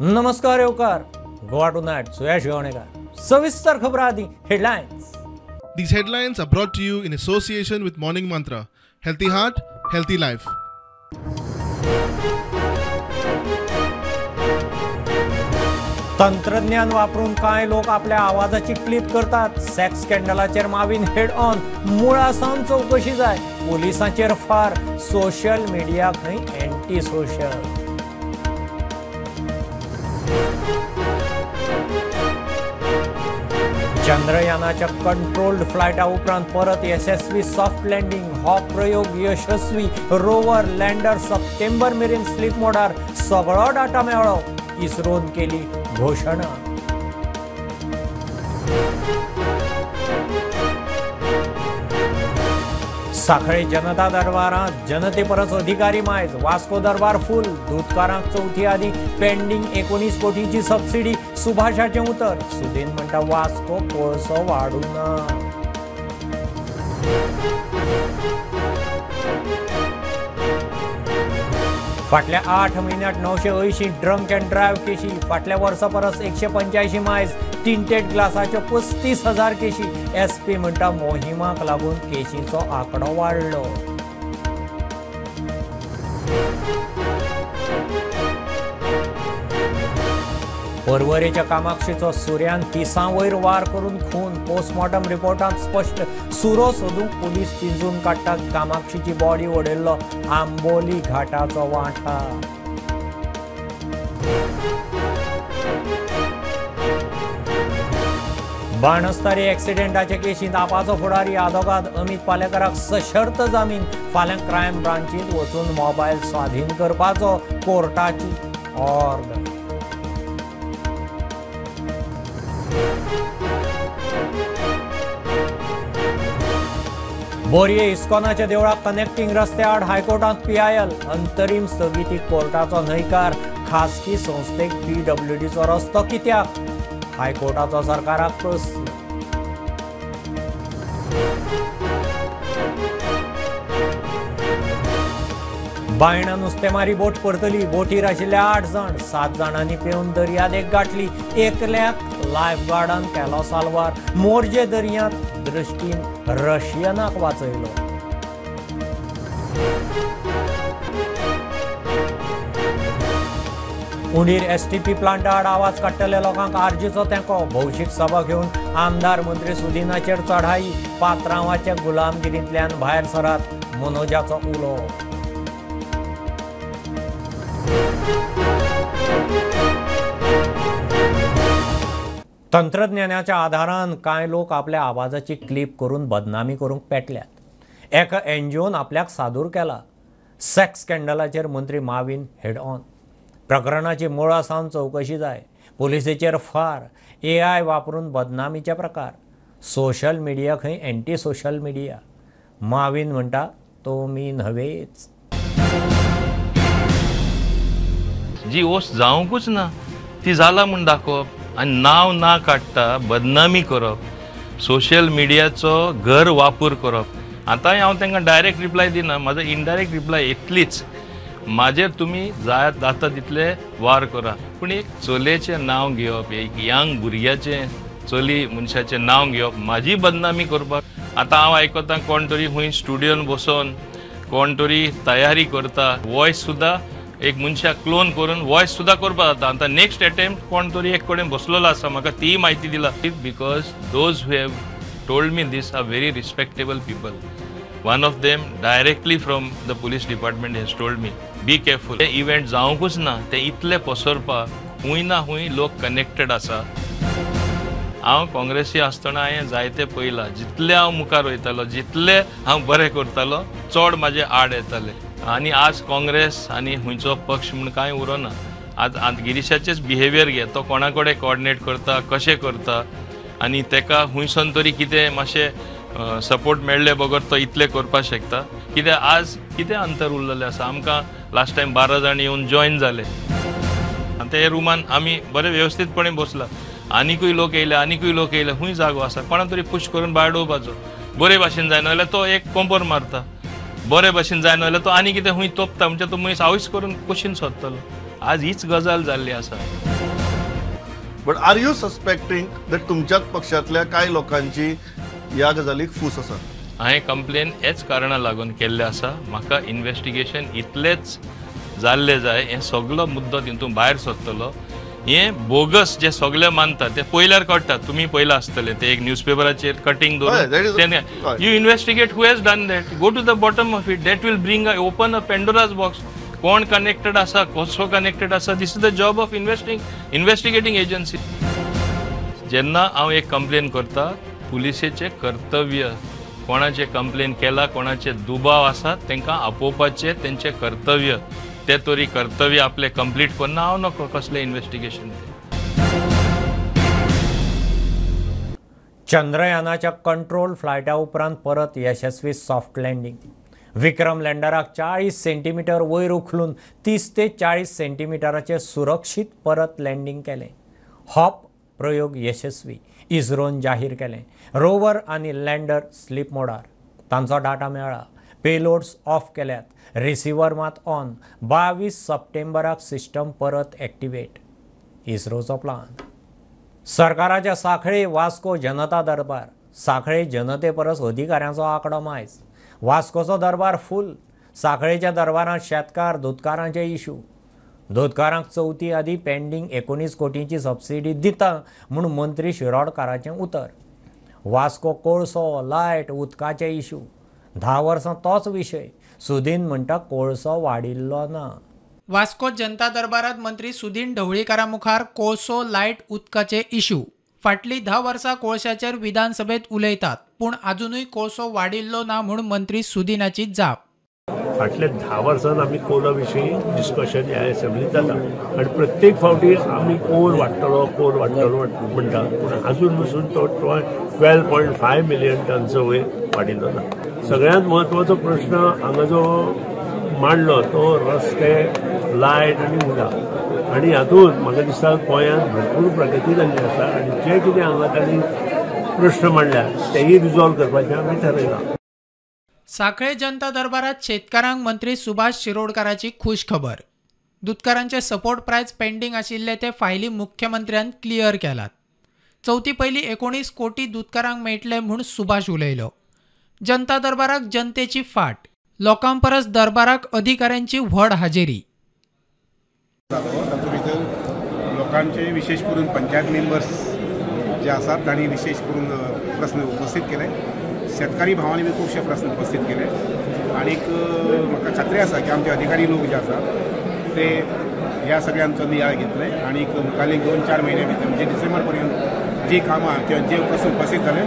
नमस्कार येवकार गोवा टुनायट सुयश गावणेकर. सविस्तर खबर आदी headlines. These headlines are brought to you in association with Morning Mantra. Healthy heart, healthy life. तंत्रज्ञान वापरून कांय लोक आपल्या आवाजाची क्लिप करतात. सेक्स स्कॅन्डलाचेर माविन हेड ऑन, मुळा सावन चवकशी जाय. पोलिसांचेर फार, सोशल मिडिया खंय एंटी सोशल. चंद्रयानाच्या कंट्रोल्ड फ्लायटा उपरांत परत यशस्वी सॉफ्ट लँडिंग, हो प्रयोग यशस्वी. रोवर लँडर सप्टेंबर मेरेन स्लीप मोडार, सगळो डाटा मेळ्ळो, इस्रोन केली घोशणा. साखळे जनता दरबारांत जनते परस अधिकारी मायज, वास्को दरबार फुल, दूदकारांक चवथी आदी पेंडींग 19 कोटीची सबसिडी, सुभाषाचें उतर. सुदीन म्हणटा वास्को कोळसो वाडूं ना. फाटल्या 8 म्हयन्यांत 980 ड्रंक अँड ड्रायव्ह केशी, फाटल्या वर्सा परस 185 मायज, टिंटेड ग्लासाच्यो 35,000 केशी. एसपी म्हणटा मोहिमाक लागून केशीचो आंकडो वाडलो. पर्वरेच्या कामाक्षीचो सुर्यान 30 वयर वार करून खून, पोस्टमॉर्टम रिपोर्टांत स्पश्ट. सुरो सोदूंक पुलीस पिंजून काडटात कामाक्षीची बॉडी उडयल्लो आंबोली घाटाचो वांठा. बाणस्तारी एक्सिडेंटाचे केशींत आपाचो फुडारी आदोगाद अमित पालेकराक सशर्त जामीन. फाल्यां क्रायम ब्रांचींत वचून मोबायल स्वाधीन करपाचो कोर्टाची ऑर्डर. बोरये इस्कॉनाच्या देवळाक कनेक्टिंग रस्त्या आड हायकोर्टांत पीआयएल, अंतरीम स्थगिती कोर्टाचो न्हयकार. खासगी संस्थेक पीडब्ल्यूडीचो रस्तो कित्याक, हायकोर्टाचो सरकाराक प्रस्न. बायणा नुस्तेमारी बोट परतली, बोटीर आशिल्ले 8 जाण, 7 जाणांनी पेवन दर्यादेग गाठली, एकल्याक लायफ गार्डान केलो साल्वार. मोरजे दर्यांत दृश्टीन रशियनाक वाचयलो. उंडीर एसटीपी प्लांटा आड आवाज काडटल्या लोकांक आरजीचो तेंको. भौशीक सभा घेवन आमदार मंत्री सुदिनाचेर चढाई. पात्रांवाच्या गुलामगिरींतल्यान भायर सरात, मनोजाचो उलो. तंत्रज्ञानाच्या आधारान कांय लोक आपल्या आवाजाची क्लिप करून बदनामी करूंक पेटल्यात. एका एनजीओन आपल्याक सादूर केला. सेक्स स्कॅन्डलाचेर मंत्री माविन हेड ऑन, प्रकरणाची मुळा सावन चवकशी जाय. पोलिसेचेर फार, एआय वापरून बदनामीचे प्रकार. सोशल मिडिया खंय एंटी सोशल मिडिया. माविन म्हणटा तो मी न्हवेच. जी वस्त जावंकूच ना ती जाला म्हूण दाखोवप आनी नांव ना काडटा, बदनामी करप, सोशल मिडियाचो घर वापर करप. आतांय हांव तांकां डायरेक्ट रिप्लाय दिना, म्हाजो इनडायरेक्ट रिप्लाय इतलीच, म्हाजेर तुमी जाय जाता तितले वार करा, पूण एक चलयेचें नांव घेवप, एक यंग भुरग्याचें चली मनशाचें नांव घेवप, म्हाजी बदनामी करपाक. आतां हांव आयकतां कोण तरी खूंय स्टुडियोन बसोन कोण तरी तयारी करता, वॉयस सुद्दां एक मनशाक क्लोन करून वॉयस सुद्दां करपाक जाता. आतां नेक्स्ट एटेम्प्ट कोण तरी एक कडेन बसलेलो आसा, म्हाका तीय म्हायती दिला. Because those who have told me this are very respectable people. One of them directly from the police department has told me be careful. ते इव्हेंट जावंकूच ना, ते इतले पसरपाक खूंय ना खूंय लोक कनेक्टेड आसा. हांव काँग्रेसी आसतना हांवें जायते पळयलां, जितले हांव मुखार वयतालो, जितले हांव बरें करतालो, चड म्हाजे आड येताले. आनी आज काँग्रेस आनी खंयचो पक्ष म्हूण कांय उरोना. आज गिरीशाचेच बिहेवियर घे, तो कोणा कडेन कोऑर्डिनेट करता, कशें करता, आनी तेका खुंयसून तरी कितें मातशें सपोर्ट मेळ्ळे बगर तो इतलें करपाक शकता. कित्याक आज कितें अंतर उरलेलें आसा आमकां. लास्ट टायम 12 जाण येवन जॉयन जाले आनी ते रुमान आमी बरे वेवस्थीतपणे बसला. आनिकूय लोक येयले, आनिकूय लोक येयले, खूंय जागो आसा कोणा तरी पुश करून भायर उडोवपाचो. बरे भाशेन जायना जाल्यार तो एक कोंपर मारता, बरे भाशेन जायना जाल्यार तो आनी कितें खूंय तोपता, म्हणजे तो मनीस आवयस करून कुशीन सोदतलो. आज हीच गजाल जाल्ली आसा. But are you suspecting that तुमच्याच पक्षांतल्या कांय लोकांची ह्या गजालीक फूस आसा? हांवें कंप्लेन हेच कारणा लागून केल्लें आसा. म्हाका इन्वेस्टिगेशन इतलेंच जाल्लें जाय. हें सगलो मुद्दो तितून भायर सरतलो. हें बोगस जे सगळे मानतात ते पयल्यार कळटा. तुमी पयलां आसतलें ते एक न्यूजपेपराचेर कटींग दवरून. You investigate who has done that, go to the bottom of it. That will bring a open a Pandora's box. कोण कनेक्टेड आसा, कसो कनेक्टेड आसा, this is the job of investigating agency. जेन्ना हांव एक कंप्लेन करता, पुलिसेचें कर्तव्य कोणाचें कंप्लेन केला, कोणाचे दुबाव आसा तांकां आपोवपाचें तेंचें कर्तव्य. ते तरी कर्तव्य आपलें कंप्लीट करना हांव नको कसलें इन्वेस्टिगेशन. चंद्रयानाच्या कंट्रोल फ्लायटा उपरांत परत यशस्वी सॉफ्ट लँडिंग. विक्रम लँडराक 40 सेंटीमिटर वयर उखलून 30 ते 40 सेंटीमिटराचेर सुरक्षीत परत लँडिंग केलें. हॉप प्रयोग यशस्वी इस्रोन जाहीर केलें. रोवर आनी लँडर स्लीप मोडार, तांचो डाटा मेळ्ळा. पेलोड्स ऑफ केल्यात, रिसिवर मात ऑन. 22 सप्टेंबराक सिस्टम परत एक्टिवेट, इस्रोचो प्लान. सरकाराच्या सांखळे वास्को जनता दरबार. सांखळे जनते परस अधिकाऱ्यांचो आंकडो मायज. वास्कोचो दरबार फूल. सांखळेच्या दरबारांत शेतकार दुदकारांचे इशू. दुदकारांक चवथी आदी पेंडींग 19 कोटींची सबसिडी दिता म्हूण मंत्री शिरोडकाराचें उतर. वास्को कोळसो, लायट, उदकाचे इशू. 10 वर्सां तोच विशय. सुदीन म्हणटा कोळसो वाडिल्लो ना. वास्को जनता दरबारात मंत्री सुदीन ढवळीकारा मुखार कोळसो, लायट, उदकाचे इशू. फाटली 10 वर्सां कोळशाचेर विधानसभेत उलयतात, पूण आजुनूय कोळसो वाडिल्लो ना म्हूण मंत्री सुदिनाची जाप. फाटल्या 10 वर्सांत आमी कोला विशीं डिस्कशन ह्या असेंब्लीत जाता आनी प्रत्येक फावटी आमी कोल वाडटलो, कोल वाडटलो म्हणटा, पूण आजून पसून तो 12.5 मिलियन टनचो वयर वाडिल्लो ना. सगळ्यांत म्हत्वाचो प्रश्न हांगा जो मांडलो तो रस्ते, लायट आनी उदक. आनी हातूंत म्हाका दिसता गोंयांत भरपूर प्रगती जाल्ली आसा आनी जे कितें हांगा तांणी प्रश्न मांडल्या तेय रिजॉल्व करपाचें आमी थारायलां. सांखळे जनता दरबारात शेतकारांक मंत्री सुभाष शिरोडकाराची खूश खबर. दुदकारांचे सपोर्ट प्रायस पेंडींग आशिल्ले ते फायली मुख्यमंत्र्यान क्लियर केलात. चवथी पयली 19 कोटी दुदकारांक मेळटले म्हूण सुभाष उलयलो. जनता दरबाराक जनतेची फाट, लोकां परस दरबाराक अधिकाऱ्यांची व्हड हाजेरी. तातूंत भितर लोकांचे विशेष करून पंचायत मेंबर्स जे आसात तांणी विशेष करून प्रस्न उपस्थित केले. शेतकारी भावांनी बी खुबशे प्रस्न उपस्थित केले आनीक म्हाका खात्री आसा की आमचे अधिकारी लोक जे आसात ते ह्या सगळ्यांचो नियाळ घेतले आनीक मुखाल्ले 2-4 म्हयन्या भितर म्हणजे डिसेंबर पर्यंत जी कामां किंवा जे प्रस्न उपस्थित जाले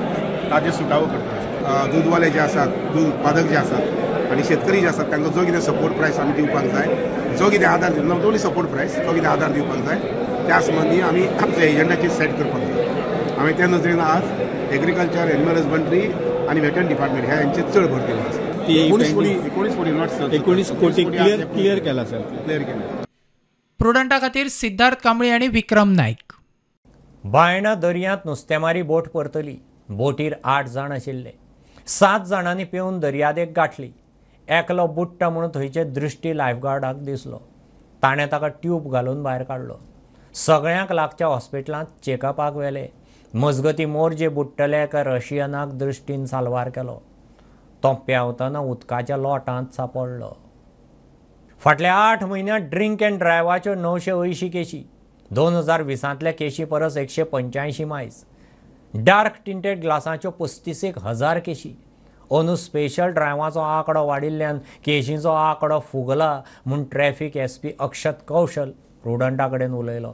ताजे सुटावो करतले. दूदवाले जे आसात, दूद उत्पादक जे आसात आनी शेतकरी जे आसात तांकां जो कितें सपोर्ट प्रायस आमी दिवपाक जाय, जो कितें आदार दिवप, not only support प्रायस, जो कितें आदार दिवपाक जाय त्या संबंदी आमी आमच्या एजंडाचेर सेट करपाक जाय. आमी त्या नदरेन आज एग्रीकल्चर, एनिमल हजबंड्री आनी वेटन डिपार्टमेंट ह्या हेंचेर चड भर दिलो आसा. 19 कोटी not 19 कोटी क्लियर केला सर, क्लियर केला. प्रुडंटा खातीर सिद्धार्थ कांबळी आनी विक्रम नायक. बायणा दर्यांत नुस्तेमारी बोट परतली. बोटीर 8 जाण आशिल्ले. 7 जाणांनी पेवन दर्यादेग गाठली. एकलो बुडटा म्हणून थंयचे दृश्टी लायफगार्डाक दिसलो. ताणें ताका ट्यूब घालून भायर काडलो. सगळ्यांक लागच्या हॉस्पिटलांत चेकअपाक व्हेले. मजगती मोरजे बुडटले एका रशियनाक दृश्टीन साल्वार केलो. तो पेंवतना उदकाच्या लोटांत सापडलो. फाटल्या 8 म्हयन्यांत ड्रिंक अँड ड्रायव्हाच्यो 980 केशी, 2020 केशी परस 185 मायज. डार्क टिंटेड ग्लासांच्यो 35,000 केशी. अंदू स्पेशल ड्रायव्हाचो आंकडो वाडिल्ल्यान केशींचो आंकडो फुगला म्हूण ट्रॅफिक एसपी अक्षत कौशल प्रुडंटा कडेन उलयलो.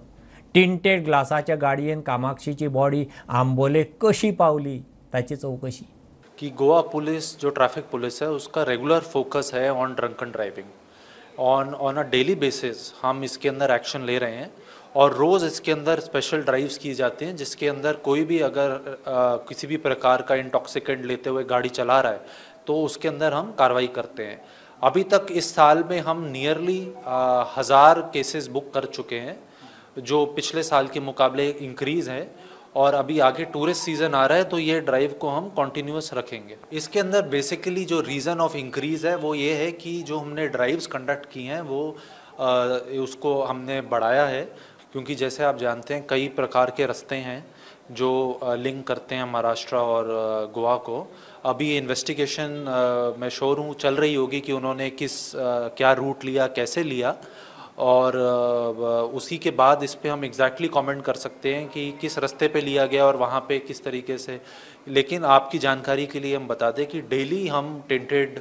टिंटेड ग्लासाच्या गाडयेन कामाक्षीची बॉडी आंबोले कशी पावली ताची चौकशी. कि गोवा पुलिस जो ट्रैफिक पुलिस है उसका रेगुलर फोकस है on drunken driving. On a daily basis हम इसके अंदर एक्शन ले रहे हैं और रोज़ इसके अंदर स्पेशल ड्राइव्स की जाती हैं, जिसके अंदर कोई भी अगर किसी भी प्रकार का इंटॉक्सिकेंट लेते हुए गाड़ी चला रहा है तो उसके अंदर हम कार्रवाई करते हैं। अभी तक इस साल में हम नियरली 1000 केसेस बुक कर चुके हैं, जो पिछले साल के मुकाबले इंक्रीज़ है। और अभी आगे टूरिस्ट सीज़न आ रहा है तो ये ड्राइव को हम कॉन्टीन्यूस रखेंगे। इसके अंदर बेसिकली जो रीज़न ऑफ इंक्रीज़ है वो ये है कि जो हमने ड्राइव्स कंडक्ट की हैं वो उसको हमने बढ़ाया है, क्योंकि जैसे आप जानते हैं कई प्रकार के रास्ते हैं जो लिंक करते हैं महाराष्ट्र और गोवा को। अभी इन्वेस्टिगेशन मैं श्योर हूँ चल रही होगी कि उन्होंने किस क्या रूट लिया, कैसे लिया, और उसी के बाद इस पे हम एग्जैक्टली कमेंट कर सकते हैं कि किस रास्ते पे लिया गया और वहाँ पे किस तरीके से। लेकिन आपकी जानकारी के लिए हम बता दें कि डेली हम टेंटेड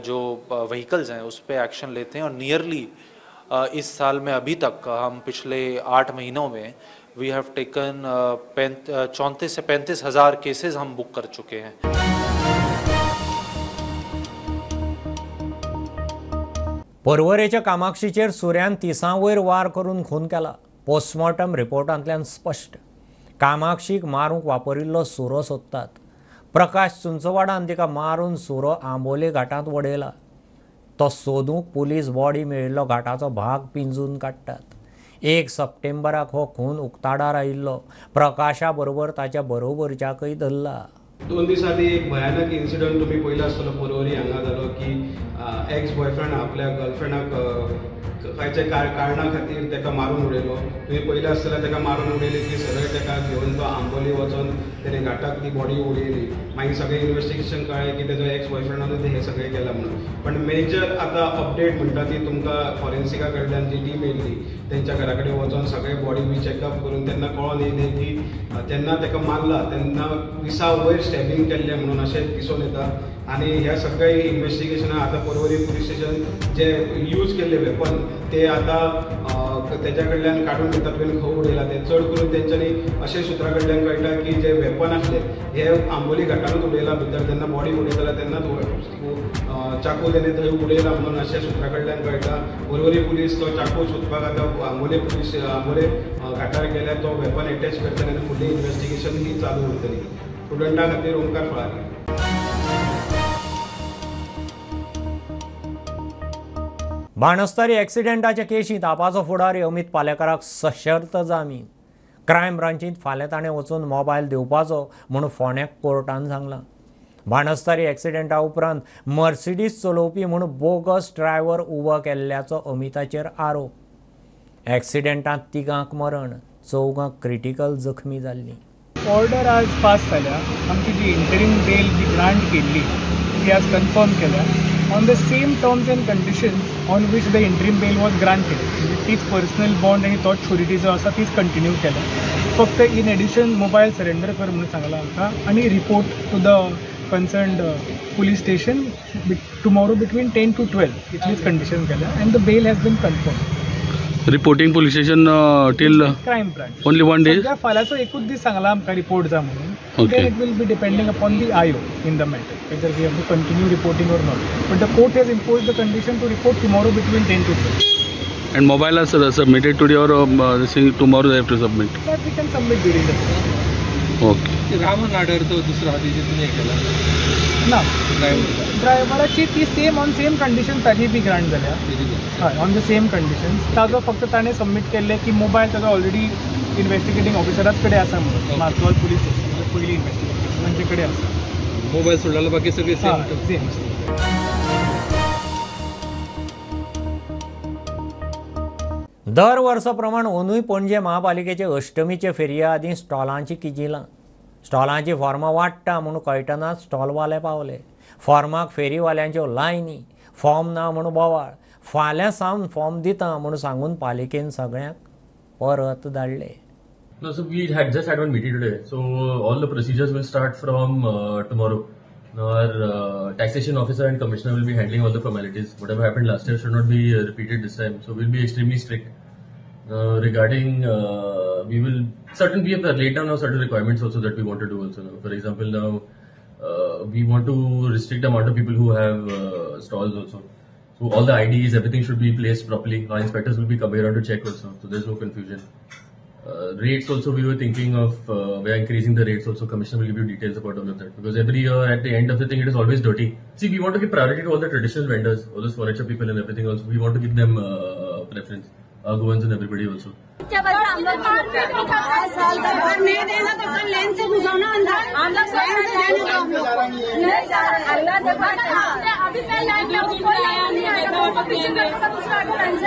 जो व्हीकल्स हैं उस पे एक्शन लेते हैं और नियरली इस साल में अभी तक हम पिछले 8 महीनों में we have taken 34 से 35 हज़ार केसेस हम बुक कर चुके हैं। पर्वरेच्या कामाक्षीचेर सुऱ्यान 30 वयर वार करून खून केला. पोस्टमॉर्टम रिपोर्टांतल्यान स्पश्ट. कामाक्षीक मारूंक वापरिल्लो सुरो सोदतात. प्रकाश चुंचवाडान तिका मारून सुरो आंबोली घाटांत वडयला. तो सोदूंक पुलीस बॉडी मेळिल्लो घाटाचो भाग पिंजून काडटात. 1 सप्टेंबराक हो खून उक्ताडार आयिल्लो. प्रकाशा बरोबर ताच्या बरोबरच्याकय धरला. 2 दीस आदी एक भयानक इन्सिडंट तुमी पळयला आसतलो पर्वरी हांगा जालो की एक्स बॉयफ्रेंड आपल्या गर्लफ्रेंडाक खंयच्या कारणा खातीर ताका मारून उडयलो. तुमी पळयलें आसतलें ताका मारून उडयली की सरळ ताका घेवन तो आंबोली वचोन तेणें घाटाक ती बॉडी उडयली. मागीर सगळें इन्वेस्टिगेशन कळ्ळें की तेजो एक्स बॉयफ्रेंडानूच हें सगळें केलां म्हणून. पण मेजर आतां अपडेट म्हणटा ती तुमकां फॉरेन्सिका कडल्यान जी टीम येयल्ली तेंच्या घरा कडेन वचोन सगळें बॉडी बी चॅकअप करून तेन्ना कळोन येयलें की तेन्ना ताका मारला तेन्ना 20 वयर स्टॅबिंग केल्लें म्हणून अशें दिसून येता. आनी ह्या सगळ्या इन्वेस्टिगेशनाक आतां पर्वरी पुलीस स्टेशन जे यूज केल्ले वेपन ते आतां तेज्या कडल्यान काडून घेतात तुवें खंय उडयला ते. चड करून तेंच्यांनी अशें सुत्रा कडल्यान कळटा की जे वेपन आसले हे आंबोली घाटानूच उडयला भितर, जेन्ना बॉडी उडयताले तेन्नाच चाकू तेणें थंय उडयला म्हणून अशें सुत्रा कडल्यान कळटा. पर्वरी पुलीस तो चाकू सोदपाक आतां आंबोले पुलीस आंबोले घाटार गेल्यार तो वेपन एटॅच करतले आनी फुडली इन्वेस्टिगेशन ही चालू उरतली. स्टुडंटा खातीर ओंकार फळारी. बाणस्तारी एक्सिडेंटाच्या केशींत आपाचो फुडारी अमित पालेकाराक सशर्त जामीन. क्रायम ब्रांचींत फाल्यां ताणें वचून मोबायल दिवपाचो म्हूण फोंड्या कोर्टान सांगलां. बाणस्तारी एक्सिडेंटा उपरांत मर्सिडीज चलोवपी म्हूण बोगस ड्रायव्हर उबो केल्ल्याचो अमिताचेर आरोप. एक्सिडेंटांत 3 मरण, 4 क्रिटिकल जखमी जाल्लीं. ऑर्डर आज पास जाल्या. आमची जी इंटरीम बेल जी ग्रांट केल्ली ती आज कन्फर्म केल्या on the same terms and conditions on which the interim bail was granted. म्हणजे तीच पर्सनल बॉन्ड आनी तोच शुरिटी जो आसा तीच कंटिन्यू केल्या. फक्त इन एडिशन मोबायल सरेंडर कर म्हणून सांगलां आमकां आनी report to the concerned police station tomorrow between 10 to 12 इतलीच कंडिशन केल्या and the bail has been confirm. Reporting police station till crime branch only 1 day. फाल्यांचो एकूच दीस सांगला आमकां रिपोर्ट जा म्हणून. Then it will be depending upon the IO in the matter whether we have to continue reporting or not. But the court has imposed the condition to report tomorrow between 10 to 12. And mobile is submitted today or tomorrow they have to submit? That we can submit during the day. Okay. Raman order तो दुसरा आधी तुम्ही केला ना ड्रायव्हराची ती same on same condition ताजी बी grant जाल्या. हय, ऑन the same condition. ताजो फक्त ताणें सबमीट केल्लें की मोबायल ताजो ऑलरेडी इन्वेस्टिगेटींग ऑफिसराच कडेन आसा म्हणून मार्सोल पुलीस स्टेशन पयली इन्वेस्टिगेशन तांचे कडेन आसा. मोबायल सोडला बाकी सगळे सेम सेम. दर वर्सा प्रमाण अंदूय पणजे महापालिकेचे अष्टमीचे फेरये आदीं स्टॉलांची किजिलां. स्टॉलांची फॉर्मां वाडटा म्हूण कळटनाच स्टॉलवाले पावले. फॉर्माक फेरीवाल्यांच्यो लायनी, फॉर्म ना म्हूण बोवाळ. फाल्यां सावन फॉर्म दिता म्हूण सांगून पालिकेन सगळ्यांक परत धाडले. No, so we had just had one meeting today. So all the procedures will start from tomorrow. Now our taxation officer and commissioner will be handling all the formalities. Whatever happened last year should not be repeated this time. So we'll be extremely strict. Regarding, we will certainly we have laid down our certain requirements also that we want to do also. Now. For example, now we want to restrict the amount of people who have stalls also. So all the IDs, everything should be placed properly. Our inspectors will be coming around to check also, so there's no confusion. Rates also we were thinking of, we are increasing the rates also. Commissioner will give you details about all of that, because every year at the end of the thing it is always dirty. See, we want to give priority to all the traditional vendors, all those furniture people and everything also. We want to give them preference, Goans and everybody also. नहीं देना तो कल line से घुसाओ ना अंदर, हम लोग line से जाने दो, हम लोग नहीं जा रहे। अभी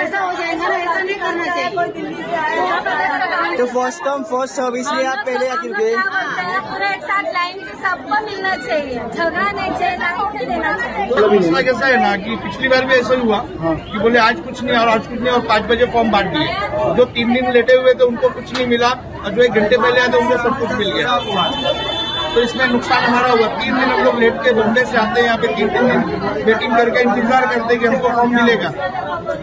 ऐसा हो जाएगा ना, ऐसा नहीं करना चाहिए। फर्स्ट कम फर्स्ट सर्व, इसलिए आप पहले आके रुके। पूरा एक साथ लाइन से सबको मिलना चाहिए, झगड़ा नहीं चाहिए, लाइन से देना चाहिए। मसला कैसा है ना कि पिछली बार भी ऐसा ही हुआ कि बोले आज कुछ नहीं और आज कुछ नहीं और 5 बजे फॉर्म बांट दिए। जो 3 दिन लेटे हुए थे उनको कुछ नहीं मिला और जो 1 घंटे पहले आए थे उनको सब कुछ मिल गया। तो इसमें नुकसान हमारा हुआ। 3 दिन हम लोग लेट के बॉम्बे से आते हैं यहाँ पे, 3 दिन वेटिंग करके इंतजार करते हैं कि हमको फॉर्म मिलेगा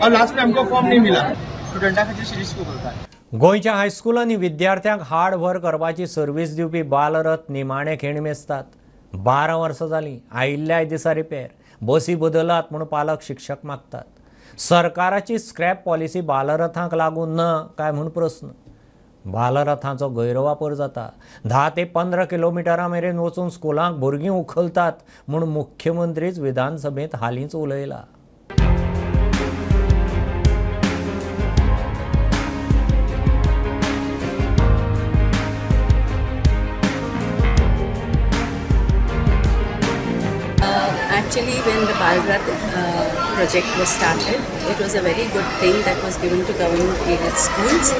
और लास्ट में हमको फॉर्म नहीं मिला। स्टुडंटा खातीर शिरीष उलयता। गोंयच्या हायस्कुलांनी विद्यार्थ्यांक हाड व्हर करपाची सर्वीस दिवपी बालरथ निमाणे खेण मेजतात। 12 वर्सां जालीं आयिल्ल्याय दिसा रिपेर, बसी बदलात म्हूण पालक शिक्षक मागतात। सरकाराची स्क्रॅप पॉलिसी बालरथांक लागू ना काय म्हूण प्रस्न। बालरथांचो गैरवापर जाता। 10 ते 15 किलोमिटरां मेरेन वचून स्कुलांक भुरगीं उखलतात म्हूण मुख्यमंत्रीच विधानसभेंत हालींच उलयला। Actually, when the Balrath project was started, it was a very good thing that was given to government aided schools,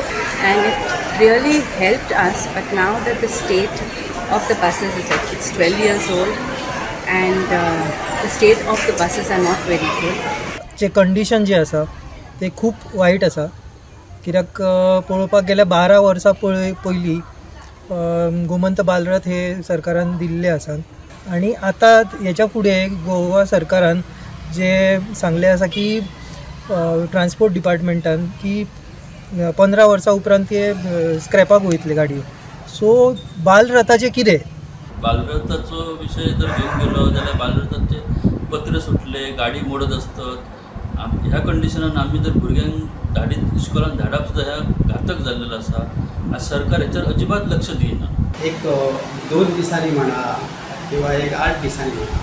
and it really helped us. But now that the state of the buses is like it's 12 years old, and the state of the buses are not very good. J condition जे आसा ते खूब वायट आसा, कित्याक पळोवपाक गेल्यार 12 वर्सां पयलीं गोमंत बालरथ हे सरकारान दिल्ले आसा आनी आतां हेच्या फुडें गोवा सरकारान जे सांगलें आसा की ट्रान्सपोर्ट डिपार्टमेंटान की 15 वर्सां उपरांत ते स्क्रॅपाक वयतले गाडयो। सो बालरथाचें कितें? बालरथाचो विशय जर घेवन गेलो जाल्यार बालरथाचे पत्र सुटले, गाडी मोडत आसतात। ह्या कंडिशनान आमी जर भुरग्यांक धाडीत इस्कॉलान धाडप सुद्दां ह्या घातक जाल्लेलो आसा। आज सरकार हेचेर अजिबात लक्ष दिना। एक 2 दिसांनी म्हणा किंवा एक 8 दिसांनी म्हणा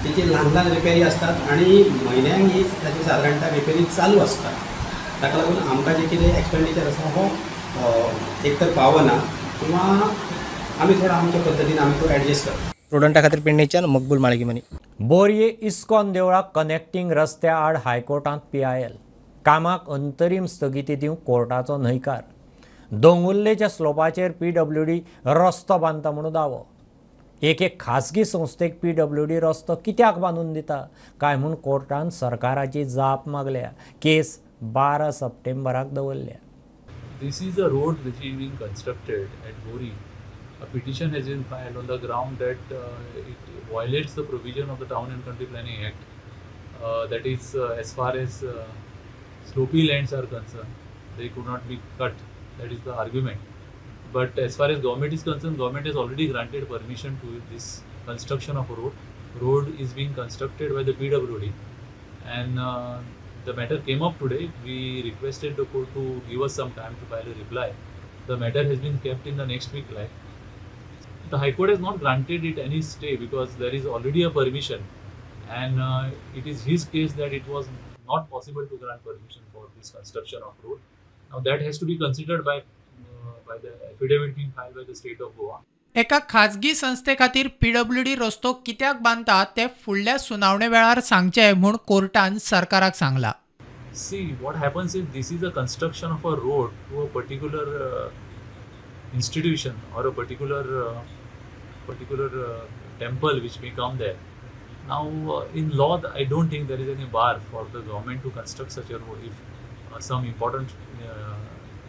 तेची ल्हान ल्हान रिपेरी आसतात आनी म्हयन्यांक ही ताची सादारणता रिपेरी चालू आसता। ताका लागून आमकां जें कितें एक्सपेंडिचर आसा हो एक तर पावना किंवा आमी थोडो आमच्या पद्दतीन आमी तो एडजस्ट करता। स्टुडंटा खातीर पेडणेच्यान मकबूल माळगीमनी। बोरये इस्कॉन देवळाक कनेक्टिंग रस्त्या आड हायकोर्टांत PIL, कामाक अंतरीम स्थगिती दिवंक कोर्टाचो न्हयकार। दोंगुल्लेच्या स्लोपाचेर PWD रस्तो बांदता म्हणून दावो। एके खासगी संस्थेक PWD रस्तो कित्याक बांदून दिता काय म्हूण कोर्टान सरकाराची जाप मागल्या। केस 12 सप्टेंबराक दवरल्या। This is a road which is being constructed at Bori. A petition has been filed on the ground that it violates the provision of the Town and Country Planning Act. That is, as far as slopey lands are concerned, they could not be cut. That is the argument. But as far as government is concerned, government has already granted permission to this construction of a road. Road is being constructed by the PWD, and the matter came up today. We requested the court to give us some time to file a reply. The matter has been kept in the next week. Like the High Court has not granted it any stay because there is already a permission, and it is his case that it was not possible to grant permission for this construction of road. Now that has to be considered by the affidavit being filed by the state of Goa. एका खाजगी संस्थे खातीर PWD रस्तो कित्याक बांदता ते फुडल्या सुनावणे वेळार सांगचें म्हूण कोर्टान सरकाराक सांगला। See, what happens is this is a construction of a road to a particular institution or a particular temple which may come there. Now, in law, I don't think there is any bar for the government to construct such a road if some important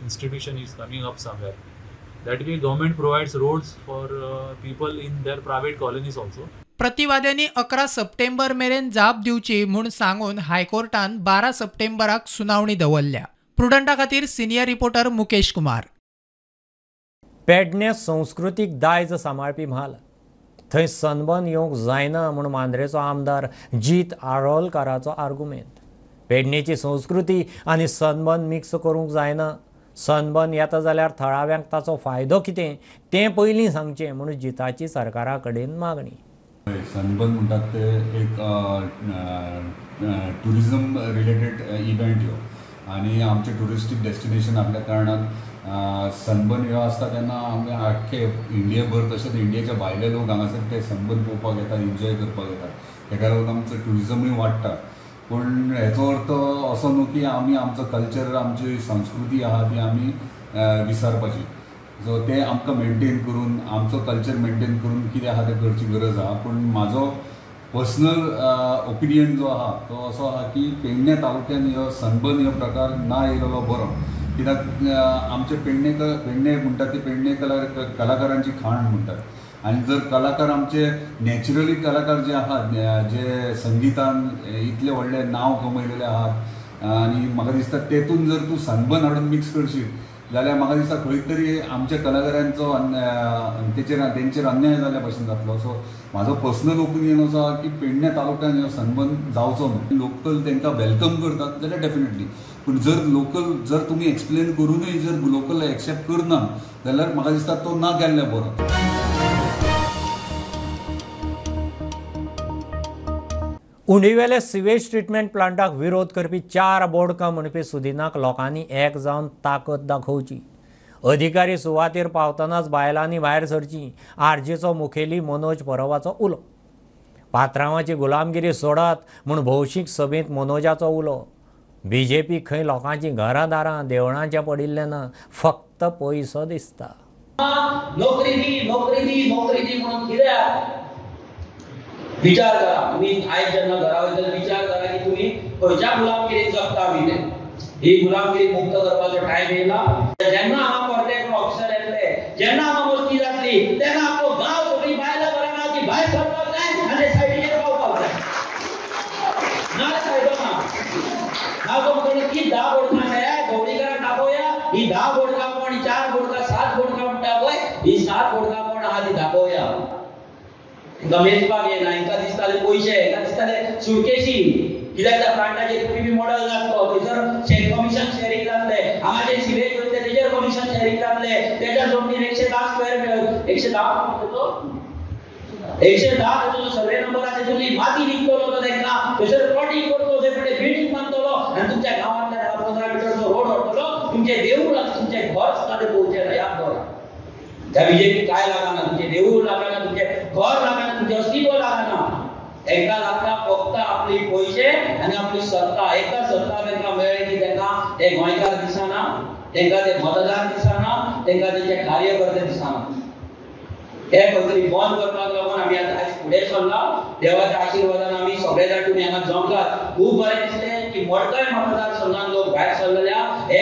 institution is coming up somewhere. That way, government provides roads for people in their private colonies also. प्रतिवाद्यांनी 11 सप्टेंबर मेरेन जाप दिवची म्हूण सांगून हायकोर्टान 12 सप्टेंबराक सुनावणी दवरल्या। प्रुडंटा खातीर senior reporter Mukesh Kumar. Pedne संस्कृतीक दायज सांबाळपी म्हाल, थंय सनबर्न येवंक जायना म्हूण मांद्रेचो आमदार जीत आरोलकाराचो आर्गुमेंत। पेडणेची संस्कृती आनी सनबर्न मिक्स करूंक जायना, सनबर्न येता जाल्यार थळाव्यांक ताचो फायदो कितें तें पयलीं सांगचें म्हूण जिताची सरकारा कडेन मागणी। सनबर्न म्हणटात ते एक ट्युरिजम रिलेटेड इव्हेंट ह्यो आनी आमचें ट्युरिस्टीक डेस्टिनेशन आपल्या कारणान सनबर्न ह्यो आसता तेन्ना आमगे आख्खे इंडियेभर तशेंच इंडियेच्या भायले लोक हांगासर ते सनबर्न पळोवपाक येतात, एन्जॉय करपाक येतात. तेका लागून आमचो ट्युरिजमूय वाडटा. पूण हेचो अर्थ असो न्हू की आमी आमचो कल्चर, आमची संस्कृती आहा ती आमी विसरपाची. सो तें आमकां मेनटेन करून आमचो कल्चर मेनटेन करून कितें आहा तें करची गरज आहा. पूण म्हाजो पर्सनल ओपिनियन जो आहा तो असो आहा की पेडणे तालुक्यान ह्यो सनबर्न ह्यो प्रकार ना येयलेलो बरो, कित्याक आमचे पेडणे पेडणे म्हणटात ती पेडणे कलाकारांची खाण म्हणटात. आनी जर कलाकार आमचे नॅचरली कलाकार जे आहात जे संगितान इतले व्हडलें नांव कमयलेले आहात आनी म्हाका दिसता तेतून जर तूं सनबर्न हाडून मिक्स करशीत जाल्यार म्हाका दिसता खंय तरी आमच्या कलाकारांचो तेचेर तेंचेर अन्याय जाल्ल्या भशेन जातलो. सो म्हाजो पर्सनल ओपिनियन असो आहा की पेडणे तालुक्यान ह्यो सनबर्न जावचो न्हू. लोकल तांकां welcome करतात जाल्यार डेफिनेटली, पूण जर लोकल जर तुमी एक्सप्लेन करूनय जर लोकल एक्सेप्ट करना जाल्यार म्हाका दिसता तो ना केल्लो बरो. उंडीवेले सिवेज ट्रिटमेंट प्लांटाक विरोध करपी 4 बोडकां म्हणपी सुदिनाक लोकांनी एक जावन ताकद दाखोवची. अधिकारी सुवातेर पावतनाच बायलांनी भायर सरची, आरजीचो मुखेली मनोज परबाचो उलो. पात्रांवाची गुलामगिरी सोडात म्हूण भौशीक सभेंत मनोजाचो उलो. बीजेपी खंय लोकांची घरां दारां देवळांचें पडिल्लें ना, फक्त पयसो दिसता. नोकरी दी नोकरी दी नोकरी दी म्हणून कित्याक विचार करा तुम्ही. आयज जेन्ना घरा वयतले विचार करा की तुम्ही खंयच्या गुलामगिरीत जगता आमी ते. ही गुलामगिरी मुक्त करपाचो टायम येयला. जेन्ना हांगा कॉन्ट्रॅक्ट ऑफिसर येतले, जेन्ना हांगा मस्ती जातली तेन्ना आमचो गांव सगळी बायलां घरां ती भायर सरपाक जाय आनी सायडीचेर पावपाक जाय. ना सायडो ना ना तुमकां की 10 बोडकां जाय गवळीकरांक दाखोवया. ही 10 बोडकां कोण, 4 बोडकां, 7 बोडकां म्हणटा पळय, ही 7 बोडकां कोण आहा ती दाखोवया. हिंका मेजपाक येना, हिंका दिसताले पयशे, हिंका दिसताले सुटकेशी. कित्याक त्या प्लांटाचेर पीपी मॉडल जातलो, थंयसर कमिशन शेअरिंग जातलें, हांगा जे सिवेज वयतले तेजेर कमिशन शेअरिंग जातलें, तेच्या जमनीर 110 स्क्वेअर 110 110 ताचो सर्वे नंबर आसा तेतूंतली माती विकतलो तो तेंकां, थंयसर प्लॉटींग करतलो, थंय फुडें बिल्डींग बांदतलो आनी तुमच्या गांवांतल्यान 15 मिटरचो रोड व्हरतलो, तुमचें देवूळ आनी तुमचें घर सुद्दां तें पळोवचें ना. याद दवरा, त्या बीजेपी काय लागना, तुमचें देवूळ लागना, तुमचें घर लागना, तुमचें अस्तित्व लागना. तांकां लागता फक्त आपली पयशे आनी आपली सत्ता. एकदां सत्ता तांकां मेळ्ळी की तांकां ते गोंयकार दिसना, तांकां ते मतदार दिसना, तांकां तेंचे कार्यकर्ते दिसना. हे खंय तरी बंद करपाक लागून आमी आतां आयज फुडें सरला. देवाच्या आशिर्वादान आमी सगळे जाण तुमी हांगा जमलात. खूब बरें दिसलें की मडकय मतदारसंघान लोक भायर सरलेल्या. हे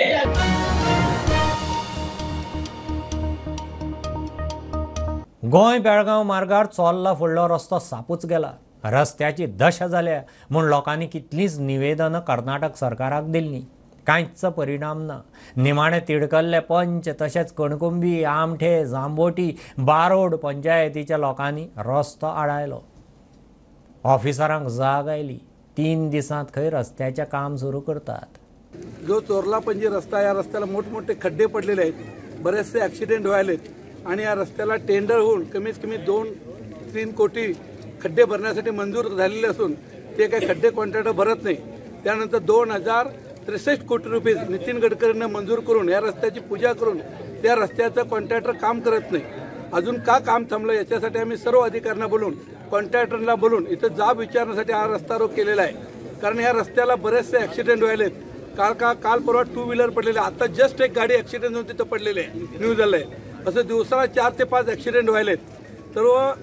गोंय बेळगांव मार्गार चोल्ला फुडलो रस्तो सापूच गेला. रस्त्याची दशा जाल्या म्हूण लोकांनी कितलींच निवेदनां कर्नाटक सरकाराक दिल्लीं, कांयच परिणाम ना. निमाणे तिडकल्ले पंच तशेंच कणकुंबी, आमठे, जांबोटी, बारोड पंचायतीच्या लोकांनी रस्तो आडायलो. ऑफिसरांक जाग आयली. 3 दिसांत खंय रस्त्याचें काम सुरू करतात. जो चोरला पणजी रस्ता, या रस्त्याला मोठमोठे खड्डे पडलेले आहेत, बरेचसे ॲक्सिडेंट व्हायलेत आणि या रस्त्याला टेंडर होऊन कमीत कमी 2-3 कोटी खड्डे भरण्यासाठी मंजूर झालेले असून ते काही खड्डे कॉन्ट्रॅक्टर भरत नाही. त्यानंतर 2063 कोटी रुपये नितीन गडकरींना मंजूर करून या रस्त्याची पूजा करून त्या रस्त्याचं कॉन्ट्रॅक्टर काम करत नाही. अजून का काम थांबलं याच्यासाठी आम्ही सर्व अधिकाऱ्यांना बोलून, कॉन्ट्रॅक्टरला बोलून इथं जाब विचारण्यासाठी हा रस्ता रोक केलेला आहे. कारण या रस्त्याला बरेचसे ॲक्सिडेंट व्हायलेत. काल परवा 2 व्हीलर पडलेले, आता जस्ट एक गाडी ॲक्सिडेंट होऊन तिथं पडलेले आहे, न्यूज आलं आहे. असं दिवसाला 4 ते 5 ॲक्सिडेंट व्हायलेत. तर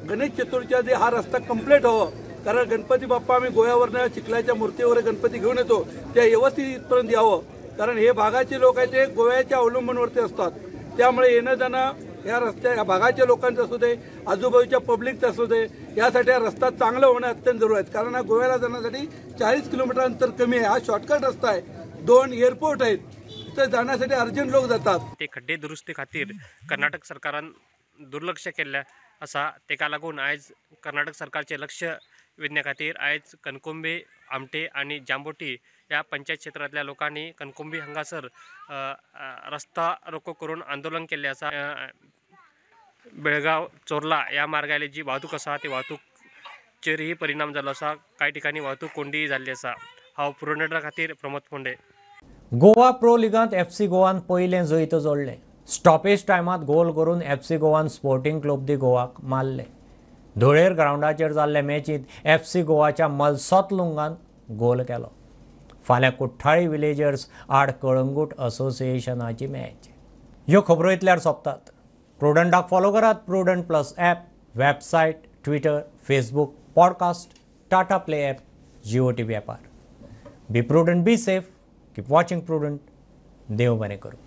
गणेश चतुर्थीच्या आधी हा रस्ता कंप्लीट व्हावा, कारण गणपती बाप्पा आम्ही गोव्यावरनं चिखलाच्या मूर्तीवर गणपती घेऊन येतो, त्या व्यवस्थित इथपर्यंत यावं. कारण हे भागाचे लोक आहेत ते गोव्याच्या अवलंबनावरती असतात, त्यामुळे येणं जाणं या रस्त्या या भागाच्या लोकांचं असू दे, आजूबाजूच्या पब्लिकचं असू दे, यासाठी हा रस्ता चांगला होणं अत्यंत जरूर आहे. कारण हा गोव्याला जाण्यासाठी 40 किलोमीटर अंतर कमी आहे, हा शॉर्टकट रस्ता आहे, 2 एअरपोर्ट आहेत, तिथं जाण्यासाठी अर्जंट लोक जातात. ते खड्डे दुरुस्ती खातीर कर्नाटक सरकारान दुर्लक्ष केल्लें आसा. तेका लागून आयज कर्नाटक सरकारचें लक्ष वेधण्या खातीर आयज कणकुंबी, आमटे आनी जांबोटी ह्या पंचायत क्षेत्रांतल्या लोकांनी कणकुंबी हांगासर रस्ता रोको करून आंदोलन केल्लें आसा. बेळगांव चोर्ला ह्या मार्गाली जी वाहतूक आसा ती वाहतूकचेरय परिणाम जाल्लो आसा. कांय ठिकाणी वाहतूक कोंडीय जाल्ली आसा. हांव पुरोनेटा खातीर प्रमोद फोंडे. गोवा प्रो लिगांत एफसी गोवान पयलें जैत जोडलें. स्टॉपेज टायमांत गोल करून एफसी गोवान स्पोर्टिंग क्लब दी गोवाक मारलें. धुळेर ग्रावंडाचेर जाल्ले मॅचींत एफसी गोवाच्या मलसोत लुंगान गोल केलो. फाल्यां कुठ्ठाळी विलेजर्स आड कळंगूट असोसिएशनाची मॅच. ह्यो खबरो इतल्यार सोंपतात. प्रुडंटाक फॉलो करात Prudent plus app, website, Twitter, Facebook, podcast, Tata Play app, Jio TV ॲपार. Be prudent, be safe, keep watching Prudent. देव बरें करूं.